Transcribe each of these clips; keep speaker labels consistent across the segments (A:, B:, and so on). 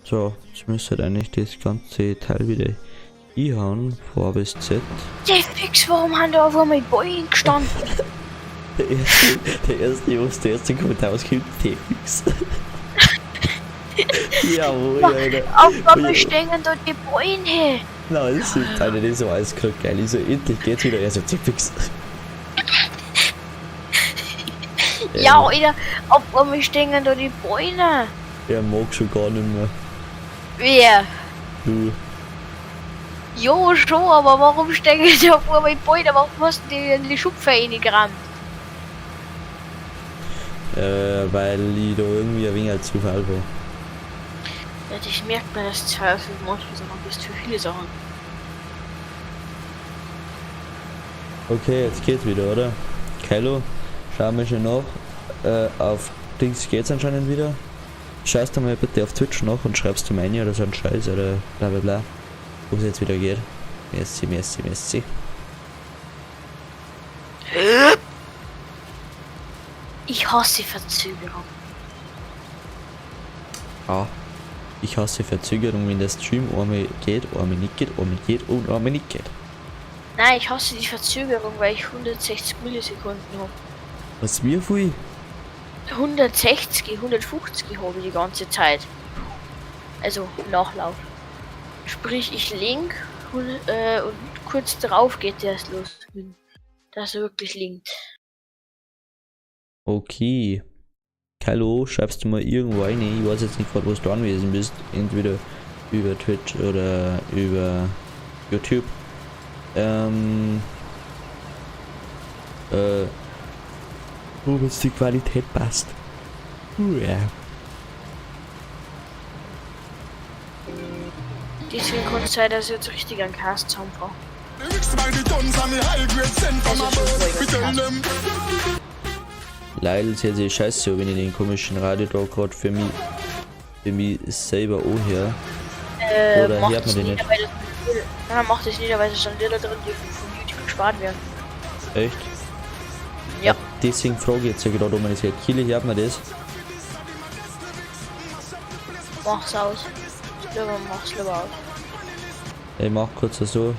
A: So, jetzt müsste eigentlich das ganze Teil wieder einhauen, von A bis Z.
B: Fix, warum haben da auf einmal Bäume gestanden?
A: Der erste Kommentar was kommt, T-Fix. Jawohl, Alter.
B: Auf einmal stehen da die Bäume her.
A: Nein, das ist, Alter, das war alles gerade geil. Ich so, endlich geht's wieder. Er so, T-Fix.
B: Ja, Alter, auf einmal stehen da die Bäume.
A: Er mag schon gar nicht mehr.
B: Wer?
A: Du.
B: Jo, schon, aber warum stehen da auf einmal Bäume? Warum hast du die in die Schupfe reingerammt?
A: Weil ich da irgendwie ein wenig zu faul war.
B: Ja, das merkt man, dass Zweifel manche Sachen bist für viele Sachen.
A: Okay, jetzt geht's wieder, oder? Kylo, schauen wir schon nach. Auf Dings geht's anscheinend wieder. Schaust du mal bitte auf Twitch nach und schreibst du meine oder so einen Scheiß oder bla bla bla. Ob es jetzt wieder geht. Merci, merci, merci.
B: Ich hasse Verzögerung.
A: Ja. Ich hasse Verzögerung, wenn der Stream einmal geht, einmal nicht geht, einmal geht und einmal nicht geht.
B: Nein, ich hasse die Verzögerung, weil ich 160 Millisekunden habe.
A: Was mir viel?
B: 160, 150 habe ich die ganze Zeit. Also Nachlauf. Sprich, ich link und kurz darauf geht der erst los. Dass er wirklich linkt.
A: Okay. Kylo, schreibst du mal irgendwo rein. Ich weiß jetzt nicht gerade, wo du anwesend bist. Entweder über Twitch oder über YouTube. Ob jetzt die Qualität passt. Ja.
B: Deswegen kann es sein, dass ich jetzt richtig einen Cast zusammenfahre.
A: Leider ist jetzt scheiße, wenn ich den komischen Radio da gerade für mich selber anhöre. Oder hört man den nicht?
B: Nein, macht es nicht, weil es dann Lieder drin, die von YouTube gespart werden.
A: Echt?
B: Ja.
A: Deswegen frage ich jetzt ja gerade, ob man das hört. Kili, hört man das?
B: Mach's aus. Lieber, mach's lieber aus.
A: Ich mach kurz so.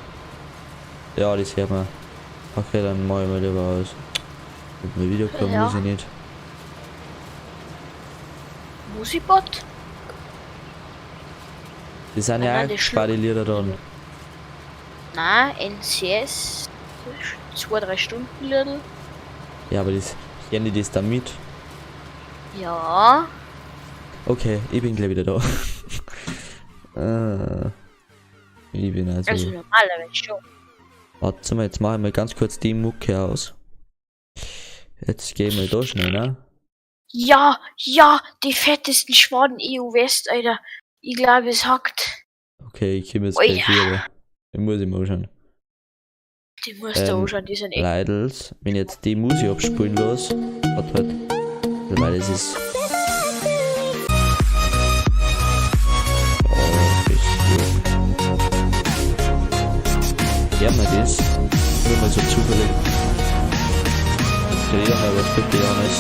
A: Ja, das hört man. Okay, dann mach ich mal lieber aus. Mit mir wiederkommen
B: Ja.
A: muss ich nicht.
B: Musibot?
A: Das sind ja
B: Nein,
A: auch
B: das
A: gesparte Lieder dran.
B: Nein, NCS. 2-3 Stunden Lidl.
A: Ja, aber das hören die das dann mit?
B: Ja.
A: Okay, ich bin gleich wieder da. Ich bin also.
B: Also normalerweise schon.
A: Warte mal, jetzt mache ich mal ganz kurz die Mucke aus. Jetzt gehen wir da schnell, ne?
B: Ja, ja, die fettesten Schwaden EU West, Alter. Ich glaube, es hackt.
A: Okay, ich komme jetzt
B: Oh
A: gleich
B: ja.
A: wieder. Ich muss ich mal anschauen.
B: Die musst du anschauen, die sind echt.
A: Leidels, wenn ich jetzt die Musik abspulen lasse, warte halt. Weil es ist. Oh, bist du. Hört man das? Nur mal so zufällig. Dreh doch mal was bitte, Johannes.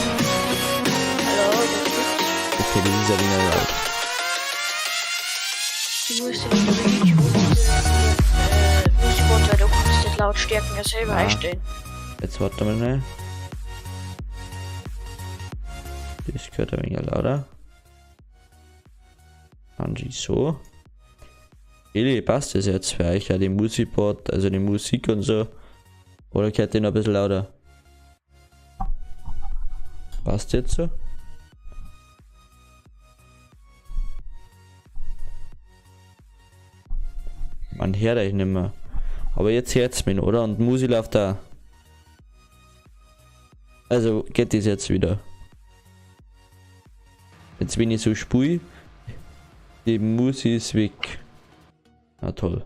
B: Hallo, das gibt's.
A: Okay, das ist ein wenig laut.
B: Die musst du nicht über YouTube Musibot, weil du kannst die Lautstärken ja selber
A: Ah.
B: einstellen.
A: Jetzt warte mal schnell. Das gehört ein wenig lauter. Angie so. Eli, passt das jetzt für euch? Ja, die Musipod, also die Musik und so. Oder gehört die noch ein bisschen lauter? Passt jetzt so? Man hört euch nicht mehr. Aber jetzt hört's mich, oder? Und Musi läuft da. Also geht das jetzt wieder. Jetzt bin ich so spui. Die Musi ist weg. Na toll.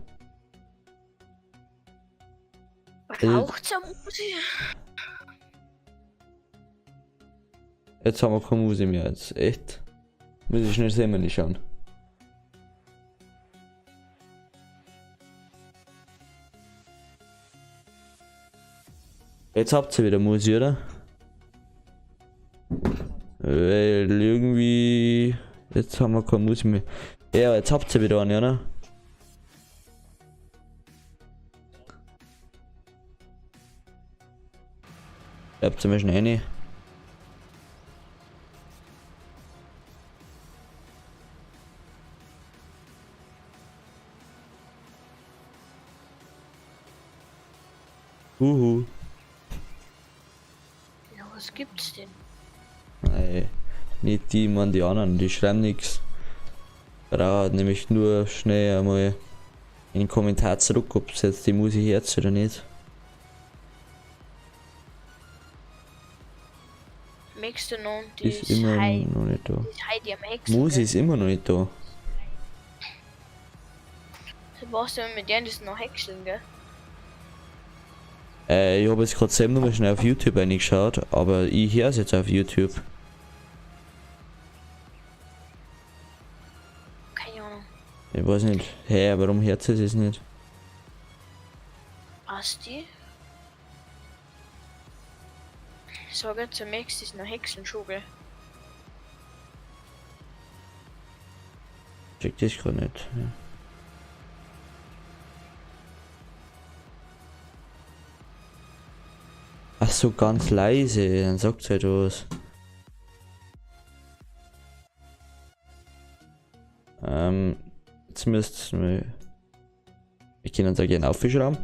B: Braucht's eine Musi?
A: Jetzt haben wir keine Musi mehr. Jetzt echt. Muss ich schnell selber nicht schauen. Jetzt habt ihr wieder Musi, oder? Weil irgendwie. Jetzt haben wir keine Musik mehr. Ja, jetzt habt ihr wieder einen, oder? Ich hab zum Beispiel eine. Uhu.
B: Ja, was gibt's denn?
A: Nein, nicht die, man, die anderen, die schreiben nichts. Braucht nämlich nur schnell einmal einen Kommentar zurück, ob es jetzt die Musik hört oder nicht.
B: Möchtest du noch die
A: Ist immer
B: Heidi,
A: noch nicht da.
B: die Heidi am Hexen?
A: Musi ist immer noch nicht da.
B: Sebastian, mit denen ist noch Häckseln, gell?
A: Ich habe jetzt gerade selber noch mal schnell auf YouTube reingeschaut, aber ich höre es jetzt auf YouTube.
B: Keine Ahnung.
A: Ich weiß nicht, hä, warum hört sie es nicht?
B: Basti? Ich sag jetzt, zum nächsten ist noch Hexen schon, gell?
A: Check das gerade nicht. Ja. Ach so, ganz leise, dann sagt's halt was. Jetzt müsst's wir. Wir können uns auch gerne aufschrauben.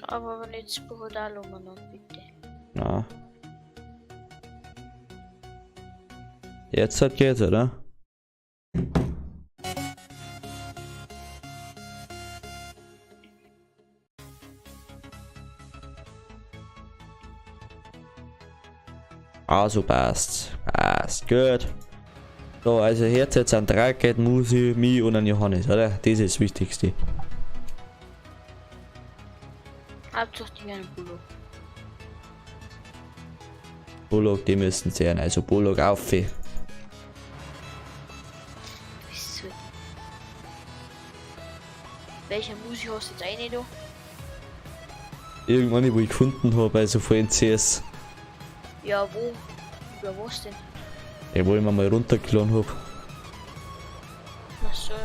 B: Aber nicht zu brutal umeinander, bitte.
A: Na. Jetzt halt geht's, oder? Also passt. Passt. Gut. So, also hört jetzt an Draket, Musi, mi und an Johannes, oder? Das ist das Wichtigste.
B: Hauptsache die einen Bullo.
A: Bullock, die müssen sehen. Also Bullock auf.
B: Bist du. Welcher Musik hast du jetzt eine da?
A: Irgendwann, wo ich gefunden habe, also von NCS.
B: Ja, wo? Über was denn?
A: Ja, wo ich mir mal runtergeladen habe.
B: Ach so, ja,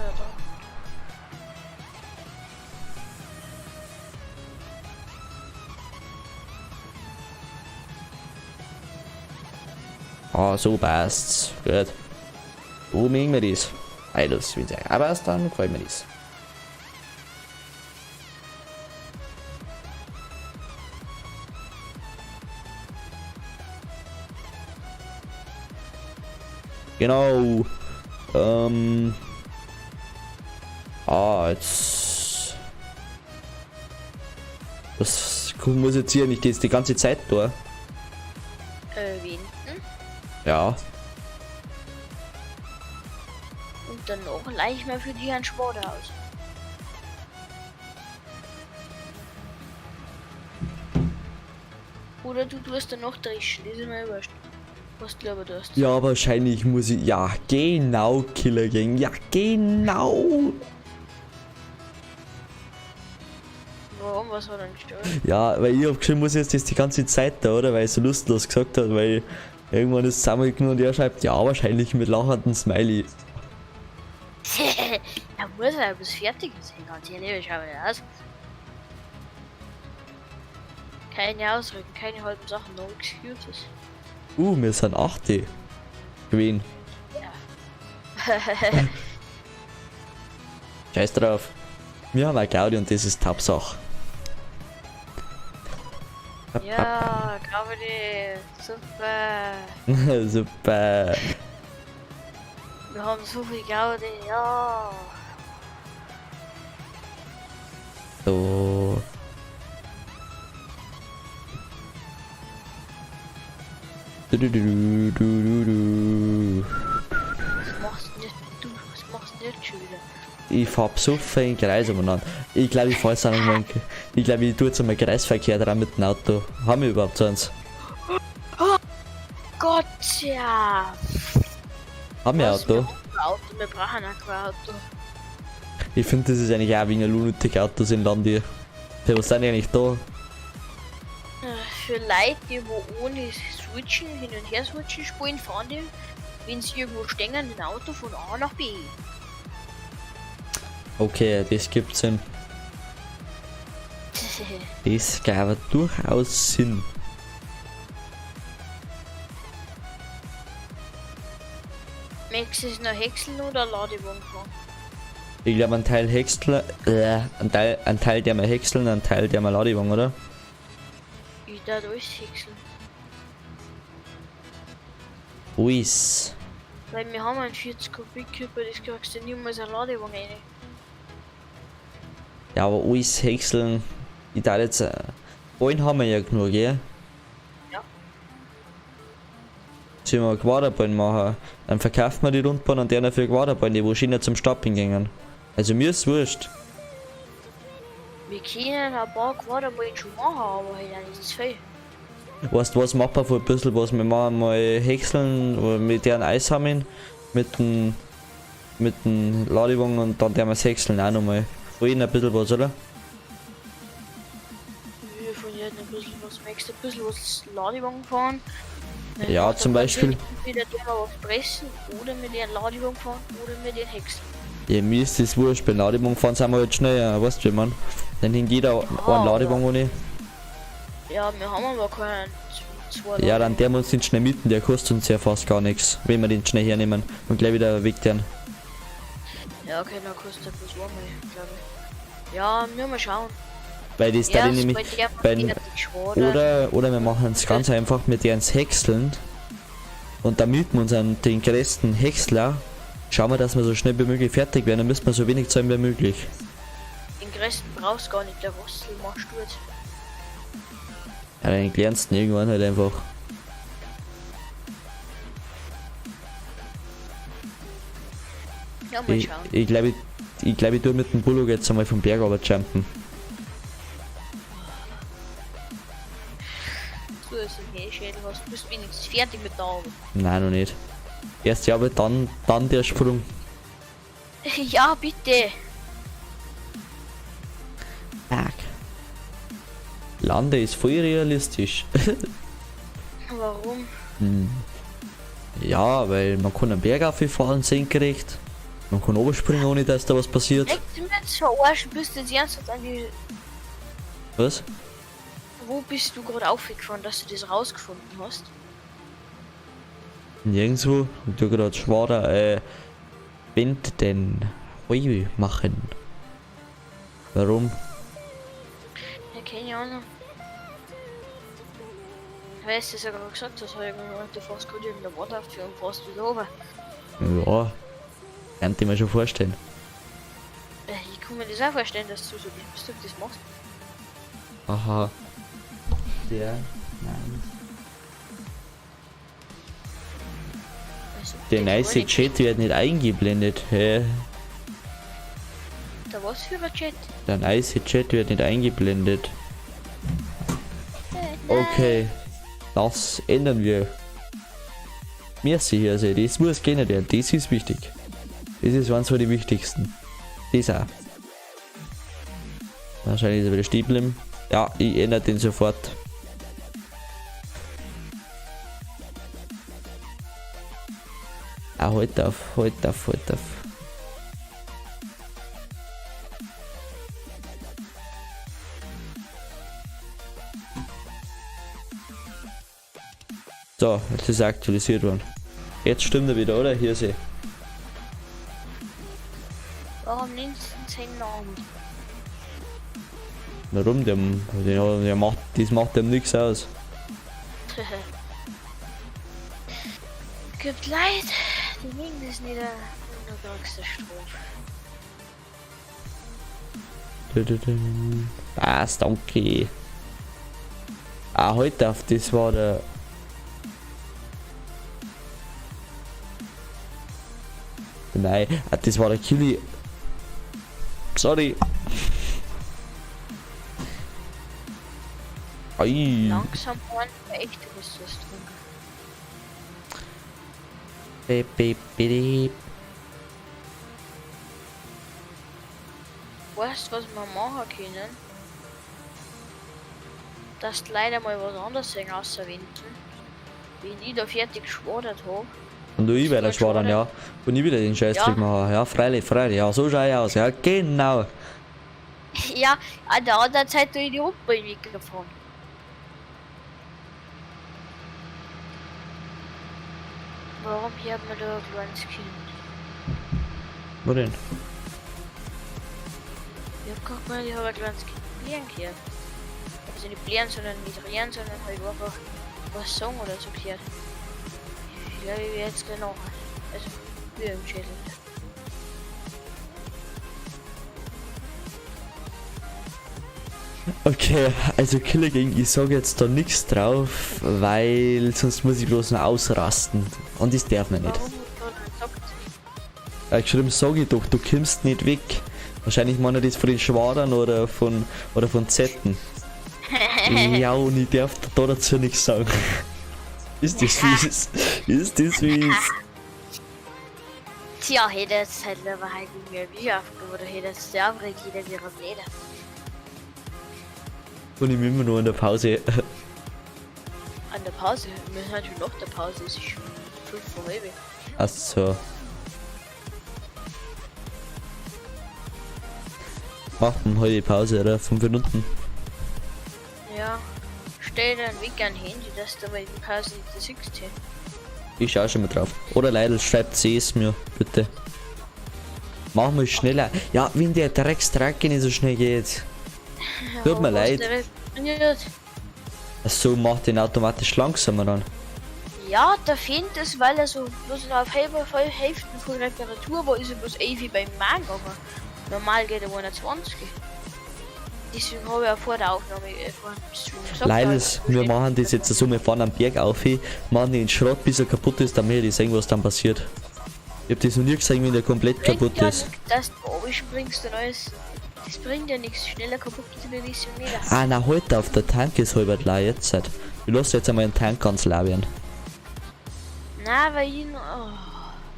B: da.
A: Ah, so passt's. Gut. Wo mögen wir das? Eidos, wenn es euch auch passt, dann gefällt mir das. Genau. Ah, jetzt. Was muss jetzt hier nicht jetzt die ganze Zeit da?
B: Wen?
A: Ja.
B: Und danach leih ich mir für dich ein Sporthaus. Oder du tust danach dreschen, das ist mir wurscht. Was du lieber tust.
A: Ja, wahrscheinlich muss ich. Ja, genau, Killer Gang. Ja, genau.
B: Warum? Was war denn gestört?
A: Ja, weil ich hab geschrieben, muss ich jetzt das die ganze Zeit da, oder? Weil ich so lustlos gesagt habe, weil irgendwann ist zusammengekommen und er schreibt, ja, wahrscheinlich mit lachenden Smiley.
B: Da muss er bis fertig sein, ganz ehrlich, wie schaut das aus? Keine Ausreden, keine halben Sachen, no excuses.
A: Wir sind 8. Gewesen.
B: Ja.
A: Scheiß drauf. Wir haben eine Gaudi und das ist Tatsache.
B: Ja, Gaudi, super.
A: Super.
B: Wir haben so viel Gaudi, ja.
A: So. Du, du, du, du, du, du.
B: Was machst du denn du? Was machst du denn jetzt schon wieder?
A: Ich fahr besoffen in den Kreis umeinander. Ich glaube, ich fahr jetzt auch noch mal. Ich glaube, ich tue jetzt einmal Kreisverkehr dran mit dem Auto. Haben wir überhaupt so eins?
B: Oh Gott, ja.
A: Haben wir
B: Was?
A: Auto?
B: Wir haben kein Auto, wir brauchen auch kein Auto.
A: Ich finde, das ist eigentlich auch wegen unnötig Autos in Land hier. Für was sind die eigentlich da?
B: Für Leute, die wo ohne Switchen, hin und her switchen spielen, fahren die. Wenn sie irgendwo stehen, ein Auto von A nach B.
A: Okay, das gibt Sinn. Das gab durchaus Sinn.
B: Möchtest du es noch häckseln oder Ladewagen fahren?
A: Ich glaube, ein Teil Häcksler, ein Teil der mal häckseln, ein Teil der mal Ladewagen, oder?
B: Ich darf alles häckseln.
A: Uis.
B: Weil wir haben einen 40 Kubik-Körper, das kriegst du niemals einen Ladewagen rein.
A: Ja, aber alles häckseln. Ich darf jetzt. Ballen haben wir ja genug, gell?
B: Ja.
A: Sollen wir Quaderballen machen? Dann verkaufen wir die Rundbahn und der für Quaderballen, die wo schöner zum Stapeln gingen. Also mir ist wurscht.
B: Wir können ein paar Quaderballen schon machen, aber halt auch nicht zu viel.
A: Weißt du was, machen wir vor ein bisschen was. Wir machen mal häckseln oder mit deren Eis sammeln. Mit dem Ladewagen und dann der wir häckseln auch nochmal. Von jedem ein bisschen was, oder?
B: Wir von jedem ein bisschen was. Möchtest du ein bisschen was Ladewagen fahren? Dann
A: Ja,
B: macht
A: zum
B: der
A: Beispiel.
B: Entweder der mal was pressen oder mit den Ladewagen fahren oder mit den Häckseln.
A: Ja, mir ist das wurscht. Beim Ladewagen fahren sind wir halt schneller, weißt du, wie man. Dann hängt jeder einen Ladewagen ohne.
B: Ja, wir haben aber keinen zwei
A: Ja, dann der muss den schnell mieten, der kostet uns ja fast gar nichts, wenn wir den schnell hernehmen und gleich wieder weg den.
B: Ja, okay, dann kostet er bloß einmal, glaube ich. Ja, wir mal schauen.
A: Weil das da
B: Erst
A: nämlich
B: bei der
A: beim,
B: fertig schwadern.
A: oder wir machen es ganz einfach mit deren Häckseln und da mieten wir uns an den größten Häcksler. Schauen wir, dass wir so schnell wie möglich fertig werden, dann müssen wir so wenig zahlen wie möglich.
B: Den größten brauchst du gar nicht, der Rostel machst du jetzt.
A: Ja, den kleinsten irgendwann halt einfach.
B: Ja, mal
A: Ich,
B: schauen.
A: ich glaube, ich, glaub, ich tue mit dem Bullock jetzt einmal vom Berg runter jumpen.
B: Du es im Schädel hast, bist wenigstens fertig mit der Arbeit.
A: Nein, noch nicht. Erst die Arbeit, dann der Sprung.
B: Ja, bitte.
A: Fuck. Lande ist voll realistisch.
B: Warum?
A: Hm. Ja, weil man kann einen Berg auffahren, senkrecht. Man kann oben ohne dass da was passiert.
B: Legst du mir jetzt verarschen, bist du jetzt ernsthaft an die.
A: Was?
B: Wo bist du gerade aufgefahren, dass du das rausgefunden hast?
A: Nirgendwo. Und du gerade Schwader, Wind denn Heu machen. Warum?
B: Ja, keine Ahnung. Weißt du, das ja gerade gesagt hast, hab ich gemeint, du fährst gerade irgendein Wort auf und fährst wieder runter.
A: Ja. Kann ich mir schon vorstellen.
B: Ich kann mir das auch vorstellen, dass du so bist, du das machst.
A: Aha. Der. Nein.
B: Also,
A: Der
B: das
A: nice
B: war nicht-
A: Chat wird nicht eingeblendet. Hä?
B: Der was für ein Chat?
A: Der nice Chat wird nicht eingeblendet. Okay. Das ändern wir. Merci hier, also das muss geändert werden. Das ist wichtig. Das ist eins von den wichtigsten. Das auch. Wahrscheinlich ist er wieder stehen geblieben. Ja, ich ändere den sofort. Ah, halt auf, halt auf, halt auf. So, jetzt ist er aktualisiert worden. Jetzt stimmt er wieder, oder? Hier sehe.
B: Warum nennst du seinen Namen?
A: Warum? Der macht, das macht dem nichts aus.
B: Gibt leid, die mögen das nicht. Und du kriegst eine Strophe.
A: Passt, danke. Ah, heute auf, das war der. Nein, ah, das war der Kili. Sorry. Ei.
B: Langsam fahren wir echt was was trinken.
A: Be.
B: Weißt du, was wir machen können? Dass leider mal was anderes sehen außer Windeln. Wenn ich da fertig geschwadert hab,
A: Und du ich werde schwadern, ja. Und ich wieder den Scheißtrick
B: Ja.
A: machen. Ja, freilich, freilich. Ja, so schau ich aus. Ja, genau.
B: Ja, an der anderen Seite durch die Huppe weggefahren. Warum hier haben wir da ein kleines Kind?
A: Wo denn?
B: Ich hab gerade gemeint, ich habe ein kleines Kind blären gehört. Also nicht blären, sondern nicht reden, sondern halt einfach was sagen oder so gehört. Ich glaube, ich werde jetzt gleich nach. Also, wir im Schädel.
A: Okay, also Killer Gang, ich sage jetzt da nichts drauf, weil sonst muss ich bloß noch ausrasten. Und das darf man nicht.
B: Warum hat er gesagt?
A: Er hat geschrieben, sag ich doch, du kommst nicht weg. Wahrscheinlich meint er das von den Schwadern oder von Zetten. Ja, und ich darf da dazu nichts sagen. Ist das fies? Ist das fies?
B: Tja, hätte jetzt halt aber halt nicht mehr Bücher aufgegeben oder hätte jetzt der aufregt, jeder ihre Blätter.
A: Und ich bin immer nur in der Pause.
B: An der Pause, wir sind halt schon nach der Pause, es ist schon 4:25.
A: Ach so. Machen heute Pause, oder? 5 Minuten.
B: Ja, stell deinen Weg an Handy, dass du mal die Pause nicht siehst.
A: Ich schau schon mal drauf. Oder leider schreibt sie es mir, bitte. Machen wir schneller. Ja, wenn der Dreckstrack nicht so schnell geht. Tut mir leid. Ach so, macht den automatisch langsamer dann.
B: Ja, der fehlt es, weil er so bloß noch auf halber Hälfte von Reparatur war, ist er bloß ewig beim Magen gegangen. Normal geht er 120. Deswegen habe ich auch vor der Aufnahme vor dem Stream gesagt.
A: Leider, wir machen das jetzt so, wir fahren am Berg auf, machen den Schrott, bis er kaputt ist, damit wir sehen, was dann passiert. Ich hab das noch nie gesehen, wenn der komplett
B: Bringt
A: kaputt
B: ja
A: ist.
B: nichts, dass du runterspringst und alles. Das bringt ja nichts, schneller kaputt ist der nicht so mega.
A: Ah, na heute auf der Tank ist halb leer jetzt. Halt. Ich lasse jetzt einmal den Tank ganz leer werden.
B: Na, weil ihn. Oh,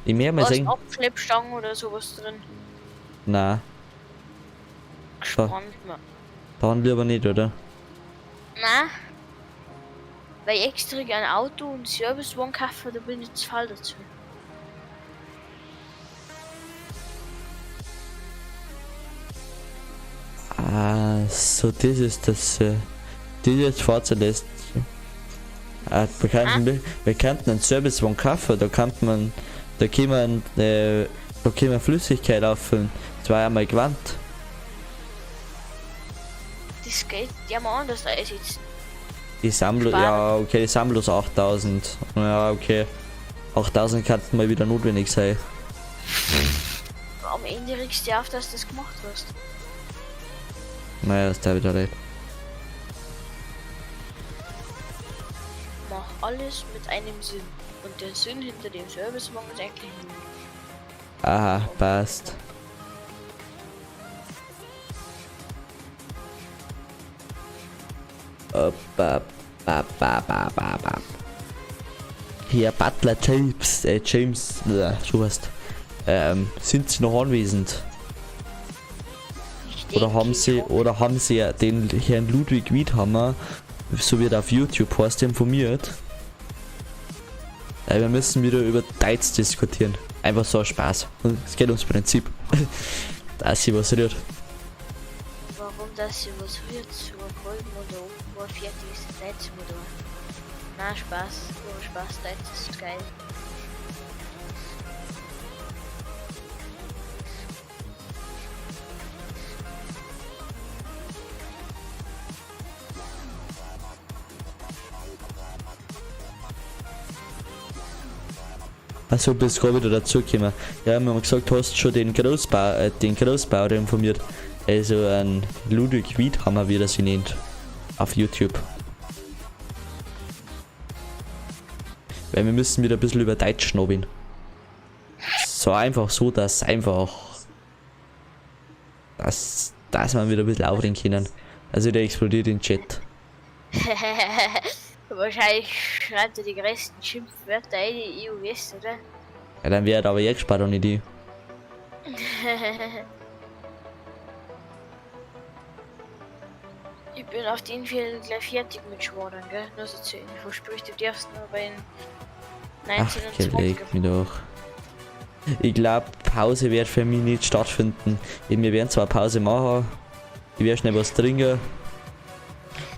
A: Ich mehr mal
B: was
A: sehen.
B: Abschleppstangen oder sowas drin.
A: Na,
B: Gespannt man.
A: dann lieber nicht, oder?
B: Na, weil ich extra ein Auto und Servicewagen kaufe, da bin ich zu faul dazu.
A: Ah, so, das ist das. Das jetzt Fahrzeug lässt. Ah, wir könnten einen Servicewagen kaufen, da kann man. Da kann man. Da kann man Flüssigkeit auffüllen. Das war ja mal gewandt.
B: Das geht ja mal anders einsetzen.
A: Die Sammlung,
B: Sparen.
A: ja, okay, die Sammlung 8000. Ja, okay. 8000 kann mal wieder notwendig sein.
B: Am Ende regst du dich auf, dass du das gemacht hast.
A: Naja, ist da wieder recht.
B: Mach alles mit einem Sinn. Und der Sinn hinter dem Servicewagen ist eigentlich null.
A: Aha, passt. Ba, ba, ba, ba, ba, ba. Herr Butler James, James, so heißt. Sind Sie noch anwesend?
B: Ich
A: Oder
B: denke,
A: haben Sie,
B: ich hab-
A: oder haben Sie den Herrn Ludwig Wiedhammer, so wird auf YouTube heißt, informiert? Wir müssen wieder über Deiz diskutieren. Einfach so ein Spaß. Und es geht ums Prinzip. Dass sie was rührt.
B: Warum das sie was rührt, so ein Kolben oder oben war fertig ist der Deizmotor. Na Spaß, nur Spaß, Deiz ist geil.
A: Also bist gerade wieder dazugekommen. Ja, wir haben gesagt, hast schon den Großbauer informiert. Also ein Ludwig Wiedhammer, wie er sie nennt. Auf YouTube. Weil wir müssen wieder ein bisschen über Deutsch schnabbeln. So einfach so, dass einfach. Dass man wieder ein bisschen aufregen können. Also der explodiert in Chat.
B: Wahrscheinlich schreibt er die größten Schimpfwörter ein, die EU West, oder?
A: Ja, dann wäre aber jetzt gespart ohne die.
B: Ich bin auf den Fall gleich fertig mit Schwadern, gell? Nur so zur Info. Sprich, du darfst nur bei den
A: Ach,
B: 19 und 20.
A: gelegt mich doch. Ich glaube, Pause wird für mich nicht stattfinden. Wir werden zwar Pause machen, ich werde schnell was trinken,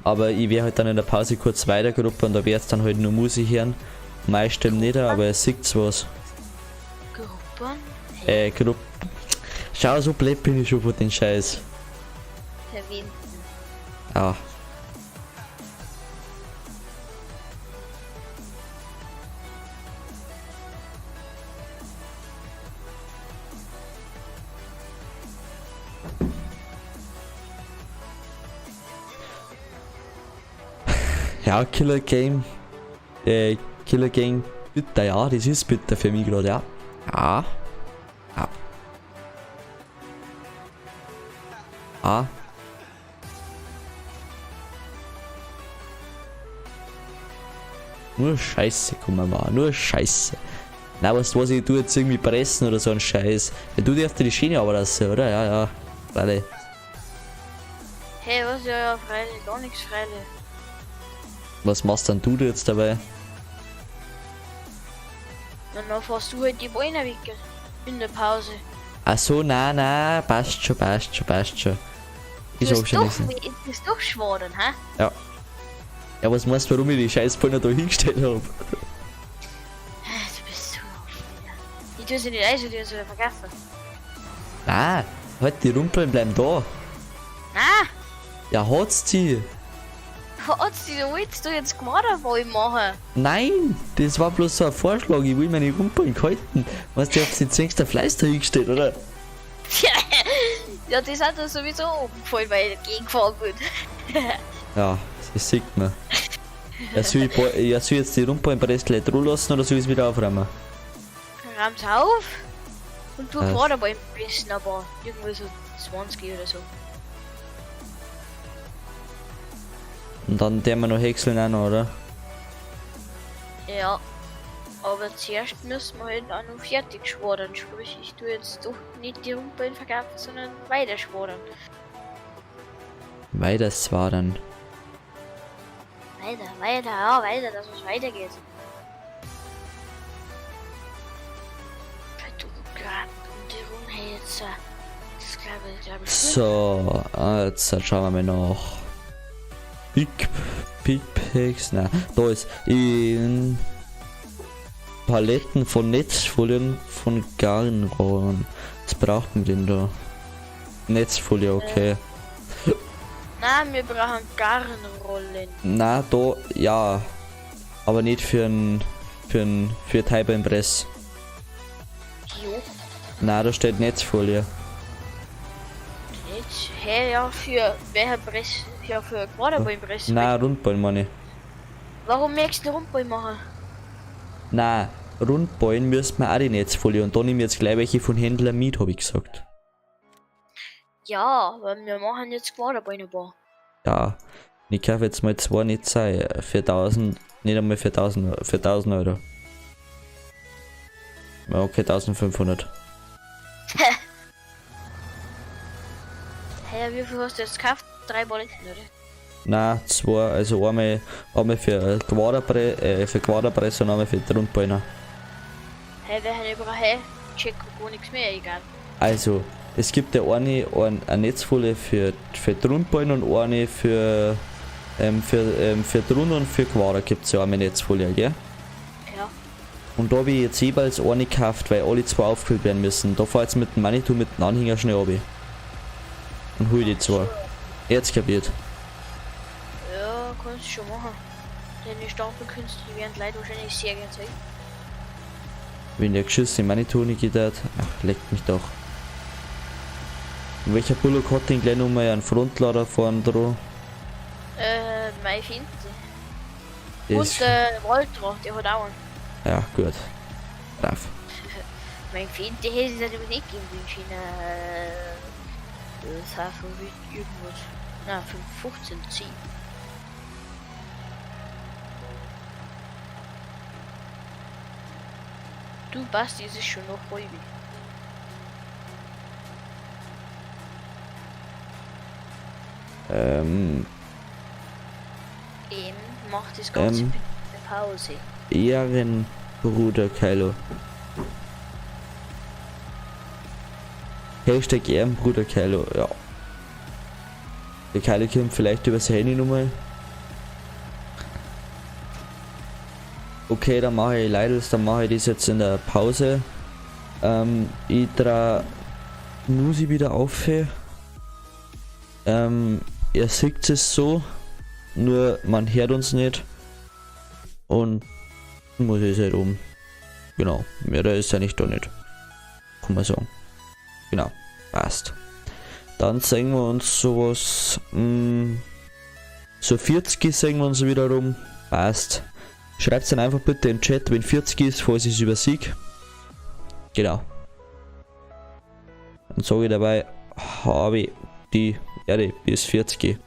A: aber ich werde halt dann in der Pause kurz weitergruppen und da werde dann halt nur Musik hören. Meine Stimme nicht, aber es sieht was.
B: Gruppen?
A: Gruppe. Schau, so blöd bin ich schon von den Scheiß.
B: Verwenden.
A: Ja. Ja, Killer Game. Killer Gang. Bitter, ja, das ist bitter für mich gerade, ja. Ja. Ja. Ah. Nur Scheiße, komm mal, nur Scheiße. Na, weißt du was, ich tu jetzt irgendwie pressen oder so ein Scheiß. Ja, du darfst dir die Schiene aber lassen, oder? Ja, ja. Warte.
B: Hey, was? Ja, ja, freilich, gar nichts freilich.
A: Was machst denn du jetzt dabei?
B: Na, dann fährst du halt die Beine weg. In der Pause.
A: Ach so, na, na, passt schon, passt schon, passt schon. Ich
B: Du
A: sag schon
B: bist
A: nichts.
B: doch, du bist doch schwadern, hä?
A: Ja. Ja, was meinst du, warum ich die Scheißbeine da hingestellt hab?
B: Du bist so. Ich tue sie nicht ein, so die soll vergessen.
A: Na, halt, die Rumpeln bleiben da.
B: Na,
A: Ja, hat's die.
B: hat's die, du willst du jetzt Quaderball machen?
A: Nein, das war bloß so ein Vorschlag. Ich will meine Rumpeln halten. Weißt du, ich hab sie zwingst der Fleiß da hingestellt, oder?
B: Ja, das hat er sowieso umgefallen, weil ich dagegen gefahren bin.
A: Ja, das sieht man. Ja, soll ich, ja, soll ich jetzt die Rumpeln im gleich dran lassen oder soll ich es wieder aufräumen?
B: Rahm's auf und tu
A: Was?
B: Quaderball pressen, aber irgendwie so 20 oder so.
A: Und dann der wir noch häckseln auch noch, oder?
B: Ja. Aber zuerst müssen wir halt auch noch fertig schwadern. Sprich, ich tue jetzt doch nicht die Rumpeln verkaufen, sondern weiter schwadern.
A: Weiter zwar dann.
B: Weiter, weiter, ja, weiter, dass es weitergeht. Das.
A: So, jetzt schauen wir mal nach. Big, Big Picks, nein, da ist in Paletten von Netzfolien von Garnrohren. Was braucht man denn da? Netzfolie, okay.
B: Nein, wir brauchen Garnrollen.
A: Na, da, ja. Aber nicht für ein, für Teilbein-Press.
B: Jo.
A: Na, da steht Netzfolie.
B: Nicht? Hä, ja, für welcher Press? Ja, für Quaderballpress.
A: Na, Rundballen meine ich.
B: Warum möchtest du Rundball machen?
A: Na, Rundballen müsste man auch die Netzfolie und da nehme ich jetzt gleich welche von Händler mit, habe ich gesagt.
B: Ja, aber wir machen jetzt Quaderball ein paar.
A: Ja, ich kaufe jetzt mal zwei Netze für 1000, nicht einmal für 1000, für 1000 Euro. Ja, okay, 1500.
B: Hä, wie viel hast du jetzt gekauft? 3 Paletten, oder?
A: Na, zwei, also einmal, einmal für Quaderpress und einmal für die Rundballen.
B: Hä, wer überall? Hä? Check gar nichts mehr, egal.
A: Also, es gibt ja eine Netzfolie für die Rundballen und eine für die Rund- und für Quader gibt es ja eine Netzfolie, gell?
B: Ja.
A: Und da habe ich jetzt jeweils eine gekauft, weil alle zwei aufgefüllt werden müssen. Da fahr ich jetzt mit dem Manitou mit dem Anhänger schnell runter. Und hol die zwei. Jetzt kapiert.
B: Ja, kannst du schon machen. Deine Stapelkünste, die werden Leute wahrscheinlich sehr gern sehen.
A: Wenn der geschissene Manitou nicht geht, ach, leckt mich doch. Und welcher Bullock hat denn gleich nochmal einen Frontlader vorn dran?
B: Mein Finte. Und Walter, der hat auch einen.
A: Ja, gut. Brav.
B: Mein Finte hätte es natürlich nicht gegeben, den das war von irgendwas. Na, 15, 10. Du Basti, es ist schon noch ruhig. Eben, mach das Ganze bitte eine Pause.
A: Ehrenmann. Bruder Kylo. Hashtag Ehrenbruder Kylo, ja. Der Kylo kommt vielleicht über sein Handy nochmal. Okay, dann mache ich Leidels, dann mache ich das jetzt in der Pause. Ich trage Musi wieder auf. Er sieht es so, nur man hört uns nicht. Und muss ich halt um. Genau, mehr da ist ja nicht da nicht. Kann man sagen. Genau, passt. Dann sehen wir uns sowas. So 40 sehen wir uns wieder rum. Passt. Schreibt dann einfach bitte im Chat, wenn 40 ist, falls ich es übersieg. Genau. Dann sage ich dabei, habe ich die Erde bis 40.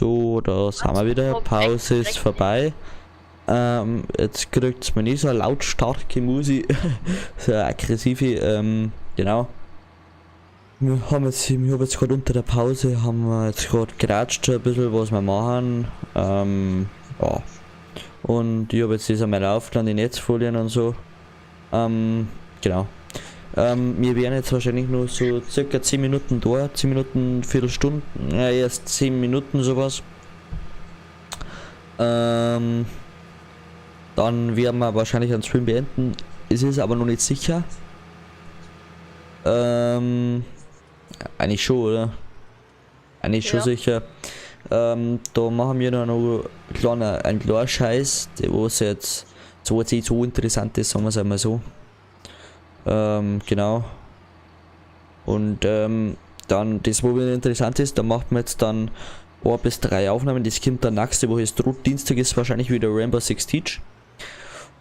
A: So, da sind wir wieder. Pause ist vorbei. Jetzt kriegt man nicht so eine lautstarke Musik, so eine aggressive, genau. Wir haben jetzt, ich hab jetzt gerade unter der Pause, haben wir jetzt gerade geratscht ein bisschen, was wir machen. Ja. Und ich habe jetzt das einmal aufgeladen, die Netzfolien und so. Genau. Wir werden jetzt wahrscheinlich nur so circa 10 Minuten da, 10 Minuten, Viertelstunde, ja, erst 10 Minuten sowas. Dann werden wir wahrscheinlich einen Stream beenden. Es ist aber noch nicht sicher. Eigentlich schon, oder? Eigentlich schon
B: Ja.
A: sicher. Da machen wir dann noch einen kleinen Scheiß, der was jetzt so jetzt nicht so interessant ist, sagen wir es einmal so. Genau. Und dann, das wo wieder interessant ist, da macht man jetzt dann 1 bis 3 Aufnahmen. Das kommt dann nächste Woche, ist droht. Dienstag ist wahrscheinlich wieder Rainbow Six Siege.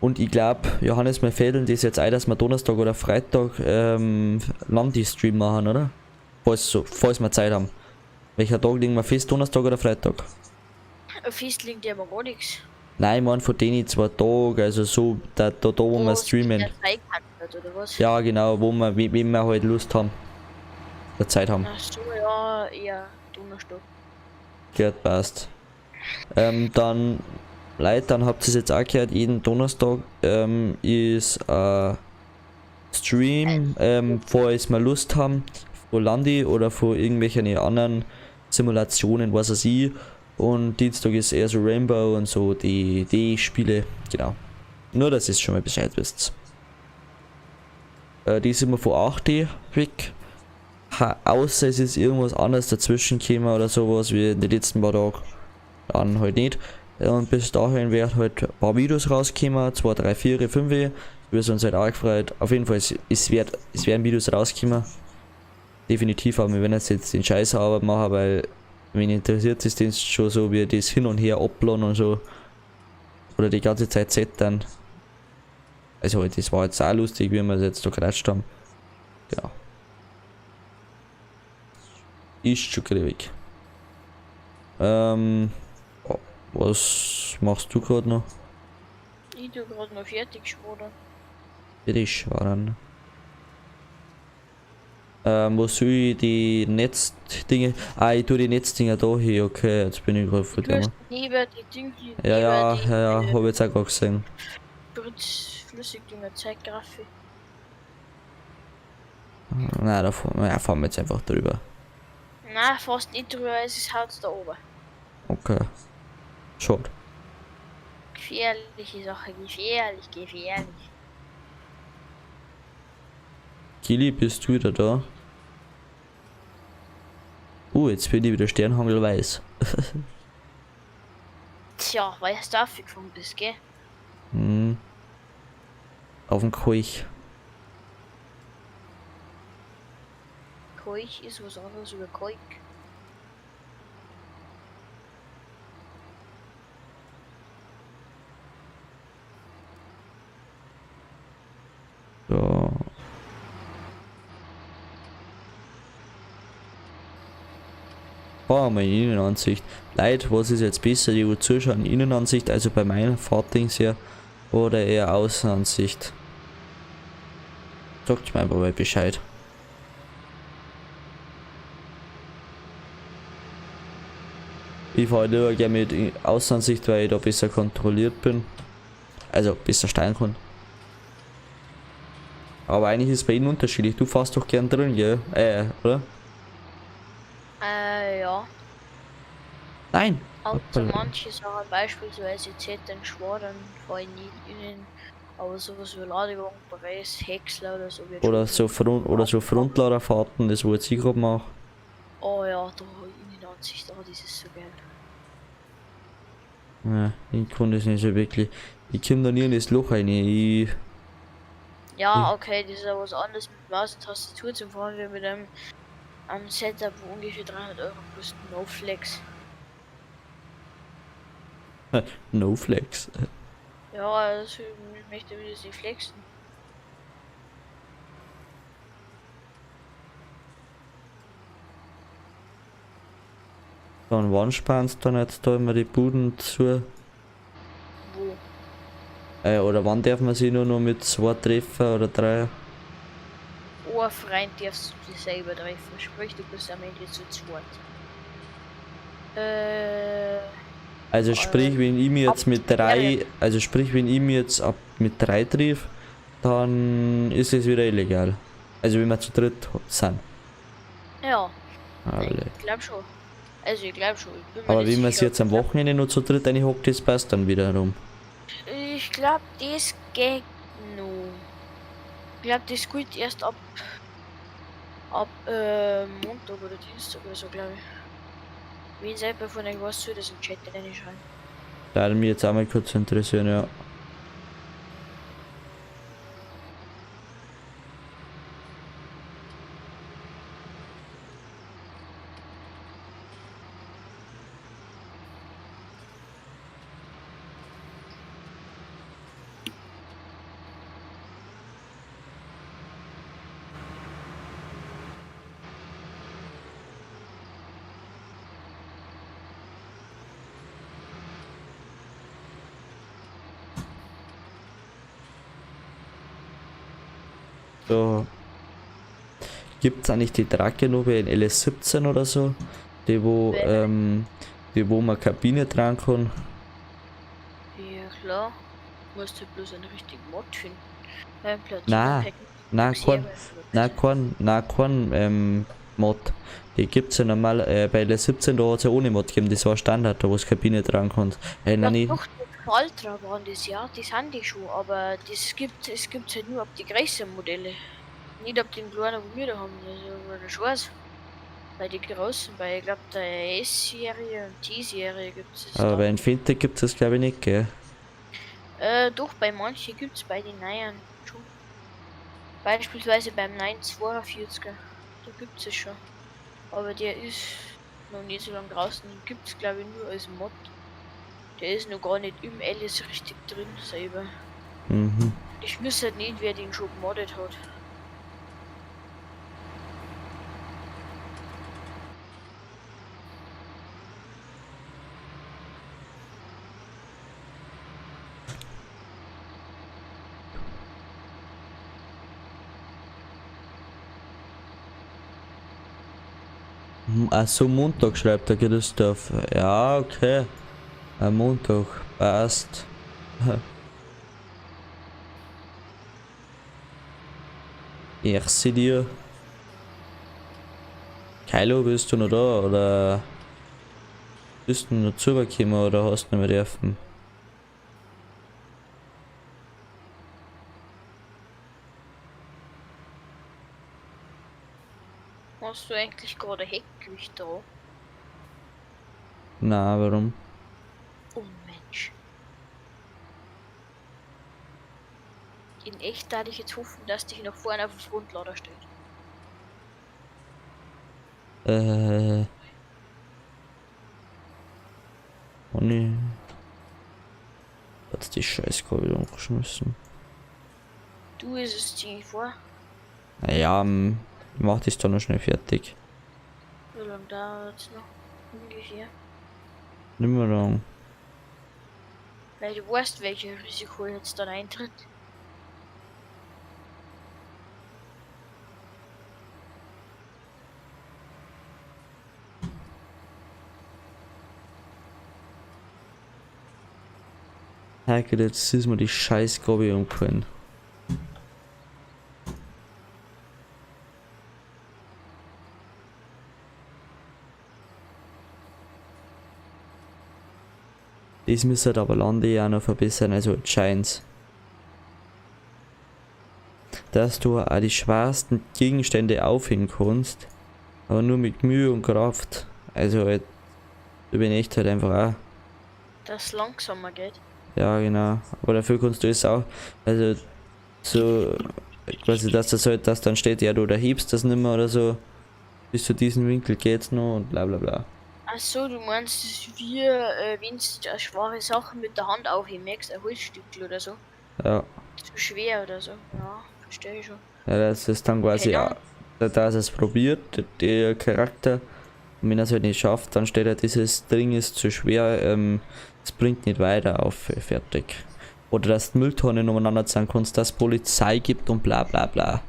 A: Und ich glaub, Johannes, wir fädeln das jetzt ein, dass wir Donnerstag oder Freitag Landi-Stream machen, oder? Falls wir Zeit haben. Welcher Tag liegen wir fest, Donnerstag oder Freitag?
B: Fest liegt ja immer gar nichts.
A: Nein, ich mein von denen 2 Tage, also so, da wo wir streamen.
B: Hat, oder was?
A: Ja, genau, wo wir, wenn wir halt Lust haben. Oder Zeit haben.
B: Ach so, ja, eher Donnerstag.
A: Gehört, passt. Dann, Leute, dann habt ihr es jetzt auch gehört, jeden Donnerstag ist Stream, falls wir Lust haben, von Landi oder von irgendwelchen anderen Simulationen, was weiß ich. Und Dienstag ist eher so Rainbow und so die Spiele, genau. Nur, dass ihr schon mal Bescheid wisst. Die sind wir von 8 weg. Außer es ist irgendwas anderes dazwischen gekommen oder sowas wie in den letzten paar Tagen. Dann halt nicht. Und bis dahin werden halt ein paar Videos rauskommen, 2, 3, 4, 5. Wir sind uns halt auch gefreut. Auf jeden Fall, es werden Videos rauskommen. Definitiv, aber wir werden jetzt den Scheiß Arbeit machen, weil mich interessiert es das schon so, wie das hin und her uploaden und so. Oder die ganze Zeit settern. Also das war jetzt auch lustig, wie wir es jetzt da geratscht haben. Genau. Ist schon griffig. Was machst du gerade noch?
B: Ich tu gerade noch fertig schwadern.
A: Fertig schwadern. Wo soll ich die Netzdinge? Ah, ich tue die Netzdinger da hin, okay, jetzt bin ich gerade voll
B: Du hast neben die Dinge.
A: Ja, ja, ja, ja, hab ich jetzt auch gerade gesehen.
B: Flüssigdünger Zeitgrafik.
A: Nein, da fahren wir jetzt einfach drüber.
B: Nein, fast nicht drüber, es ist halt da oben.
A: Okay. Schade.
B: Gefährliche Sache, gefährlich, gefährlich.
A: Gilly, bist du wieder da? Jetzt bin ich wieder sternhangelweiß.
B: Tja, weil du aufgefahren bist, gell?
A: Hm. Auf dem Keuch.
B: Keuch ist was anderes über Keuch.
A: So. Oh, meine Innenansicht. Leute, was ist jetzt besser, die wo zuschauen? Innenansicht, also bei meinen Fahrtdings her, oder eher Außenansicht? Sagt mir einfach mal Bescheid. Ich fahre lieber gerne mit Außenansicht, weil ich da besser kontrolliert bin. Also besser steuern kann. Aber eigentlich ist es bei ihnen unterschiedlich. Du fährst doch gern drin, gell? Oder?
B: Ja.
A: Nein!
B: Also manche Sachen, beispielsweise Zettern, Schwadern, fahre ich nicht innen. Aber sowas wie Ladewagen, Press, Häcksler oder so wird
A: Oder so Frontladerfahrten, das wo jetzt ich gerade mache.
B: Oh ja, da Innenansicht, oh, das ist so geil.
A: Ja, ich kann das nicht so wirklich. Ich komme da nie in das Loch rein. Ich
B: Ja, okay, das ist ja was anderes mit Maus und Tastatur zum Fahren wie mit einem Setup, wo ungefähr 300 Euro kostet, No Flex.
A: No Flex.
B: Ja, also ich möchte wieder sie flexen.
A: Und wann spannst du dann jetzt da immer die Buden zu?
B: Wo?
A: Oder wann darf man sich nur noch mit zwei treffen oder drei?
B: Ein Freund darfst du dich selber treffen, sprich du bist am Ende zu zweit. Äh,
A: Also sprich, wenn ich mir jetzt
B: ab
A: mit drei,
B: Ferien.
A: also sprich, wenn ich mir jetzt ab mit drei triff, dann ist es wieder illegal. Also wenn wir zu dritt sind.
B: Ja,
A: Alle.
B: ich glaub schon. Also ich glaub schon. Ich bin mir
A: Aber
B: nicht
A: wenn man
B: sicher,
A: sich jetzt am
B: aber ich
A: Wochenende nur zu dritt reinhockt, das passt dann wiederum.
B: Ich glaub, das geht noch. Ich glaub, das geht erst ab Montag oder Dienstag oder so, glaube ich. Wen selber von euch was zu, das im Chat reinschreiben.
A: Da würde mich jetzt auch mal kurz interessieren, ja. So. Gibt es eigentlich die Tracke noch bei den LS17 oder so? Die wo,
B: Welche?
A: die wo man Kabine dran kann.
B: Ja klar. Musst du bloß einen richtigen Mod finden. Beim Platz.
A: Na, Na, kein, na, kein Mod. Die gibt's ja normal, bei LS17, da hat's ja ohne Mod gegeben, das war Standard, da wo es Kabine dran kannst.
B: Ja,
A: Nein,
B: doch, die Ultra waren das, ja, die sind die schon, aber das gibt es gibt's halt nur ab die größeren Modelle. Nicht ab den kleinen, wo wir da haben, das ist ja schon weiß. Bei den großen, bei ich glaube der S-Serie und T-Serie gibt es
A: aber
B: dann.
A: bei Infinity gibt's das glaube ich nicht, gell?
B: Doch, bei manchen gibt es bei den neuen schon. Beispielsweise beim 942er, da gibt es schon. Aber der ist noch nicht so lange draußen, den gibt es glaube ich nur als Mod. Der ist noch gar nicht im LS richtig drin selber.
A: Mhm.
B: Ich wüsste halt nicht, wer den schon gemoddet hat.
A: Ach so, Montag schreibt der Christoph. Ja, okay. Am Montag. Passt. Ich seh dir. Kylo, bist du noch da? Oder bist du noch zugekommen oder hast du nicht mehr dürfen?
B: Hast du eigentlich gerade Heckgewicht da?
A: Na, warum?
B: Oh Mensch. In echt da ich jetzt hoffen, dass dich noch vorne auf dem Frontlader steht.
A: Äh. Oh nee. Hat's die Scheißkurve wieder umgeschmissen.
B: Du ist es zieh vor.
A: Naja, mach das dann noch schnell fertig.
B: Wie lange dauert's noch? Ungefähr.
A: Nimmer lang.
B: Weil du weißt, welches Risiko jetzt dann eintritt.
A: Herrgott, jetzt ist mir die scheiß Gabi umgefallen. Das müsste aber Lande ja noch verbessern, also scheint's. Dass du auch die schwersten Gegenstände aufheben kannst, aber nur mit Mühe und Kraft. Also halt, ich bin echt halt einfach auch.
B: Dass es langsamer geht.
A: Ja, genau. Aber dafür kannst du es auch, also so, quasi, dass das halt, dass dann steht, ja, du da hebst das nimmer oder so. Bis zu diesem Winkel geht's noch und bla bla bla.
B: Ach so, du meinst, dass wir, wenn's da schwere Sachen mit der Hand aufheben, merkst, ein Holzstückel oder so.
A: Ja.
B: Zu schwer oder so. Ja, verstehe ich schon.
A: Ja, das ist dann quasi,
B: Keine
A: auch, da dass es probiert, der Charakter, Und wenn er es halt nicht schafft, dann steht halt dieses Ding ist zu schwer, es bringt nicht weiter auf, fertig. Oder dass die Mülltonnen umeinander sein kannst, dass es Polizei gibt und bla bla bla.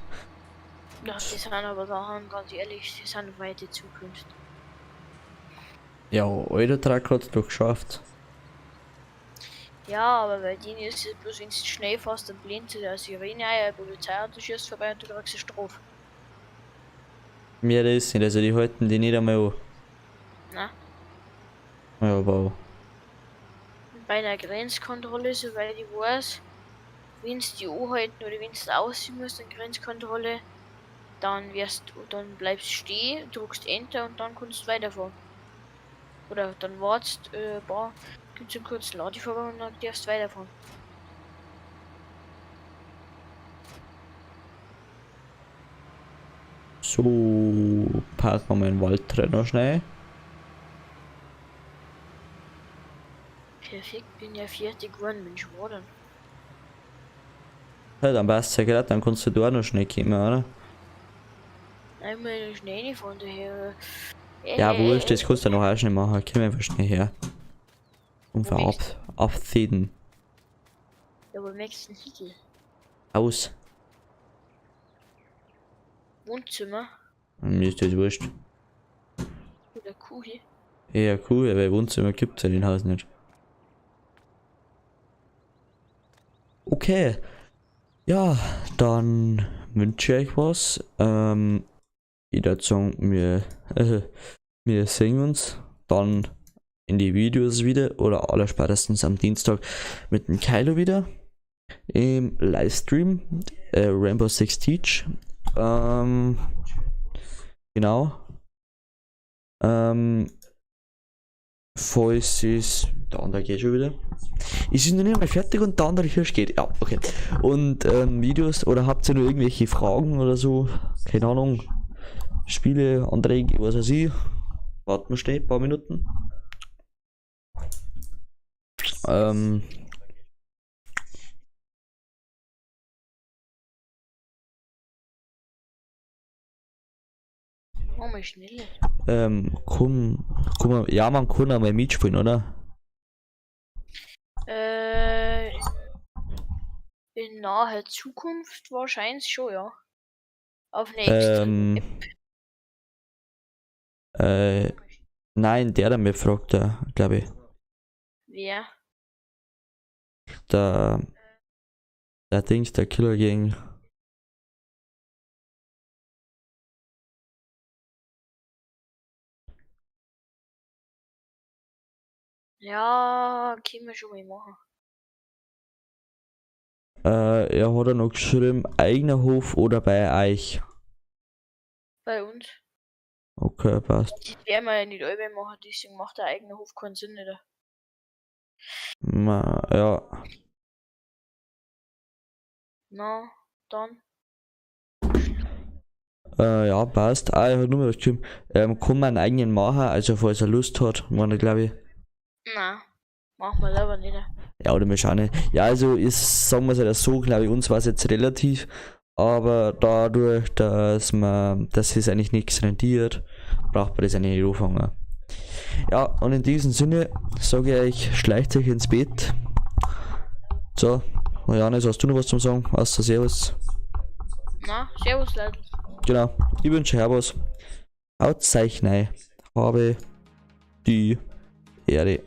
B: Ja, die sind aber Sachen, ganz ehrlich, die sind weite Zukunft.
A: Ja, Euro Truck hat's doch geschafft.
B: Ja, aber bei denen ist es bloß, wenn du schnell fährst, dann blindet sie der Sirene ein, ein Polizeiauto schießt vorbei und du kriegst eine Strafe.
A: Mehr ist nicht, also die halten die nicht einmal an.
B: Na?
A: Ja, wow.
B: Bei einer Grenzkontrolle, soweit ich weiß, wenn du die anhalten oder wenn du aussehen musst, eine Grenzkontrolle, dann dann bleibst du stehen, drückst Enter und dann kannst du weiterfahren. Oder dann wartest, gibt's einen kurzen Ladevorgang und dann darfst du weiterfahren.
A: So, parken wir mal den Wald drin noch schnell.
B: Perfekt, bin ja fertig geworden, bin geworden.
A: Ja, dann passt ja gerade, dann kannst du da auch noch schnell kommen, oder?
B: Einmal schnell von daher.
A: Ja, wurscht, das kannst du noch auch schnell machen. Komm einfach schnell her. Und verabschieden.
B: Ja, wo möchtest du denn hin?
A: Aus.
B: Wohnzimmer?
A: Mir ist das wurscht.
B: Oder Küche?
A: Ja, cool, weil Wohnzimmer gibt's ja in dem Haus nicht. Okay. Ja, dann wünsche ich euch was. Ich würde sagen, wir sehen uns dann in die Videos wieder oder allerspätestens am Dienstag mit dem Kylo wieder im Livestream Rainbow Six Siege. Genau. Falls es. Der andere geht schon wieder. Es ist noch nicht einmal fertig und der andere Hirsch geht. Ja, okay. Und Videos oder habt ihr noch irgendwelche Fragen oder so? Keine Ahnung. Spiele, Anträge, was weiß ich. Warten wir schnell ein paar Minuten.
B: Mach mal schneller.
A: Komm, komm, ja, man kann einmal mitspielen, oder?
B: In naher Zukunft wahrscheinlich schon, ja. Auf eine extra App.
A: Nein, der mir fragt, glaube ich.
B: Wer?
A: Der Dings, der Killer gegen.
B: Ja, können wir schon mal machen.
A: Er hat ja noch geschrieben, eigener Hof oder bei euch.
B: Bei uns.
A: Okay, passt.
B: Das werden wir ja nicht alle machen, deswegen macht der eigene Hof keinen Sinn, oder?
A: Ma, ja.
B: Na, dann.
A: Ja, passt. Ah, er hat nur mal was geschrieben. Kann man einen eigenen machen, also falls er Lust hat, meine glaube ich.
B: Na, machen wir selber nicht.
A: Ja, oder wir schauen nicht. Ja, also ist, sagen wir es halt so, glaube ich, uns war es jetzt relativ, aber dadurch, dass es eigentlich nichts rentiert, braucht man das eigentlich nicht anfangen. Ja, und in diesem Sinne sage ich euch, schleicht euch ins Bett. So, Johannes, hast du noch was zum Sagen? Außer Servus.
B: Na, Servus, Leute.
A: Genau, ich wünsche euch was. Auszeichnei. Habe die Ehre.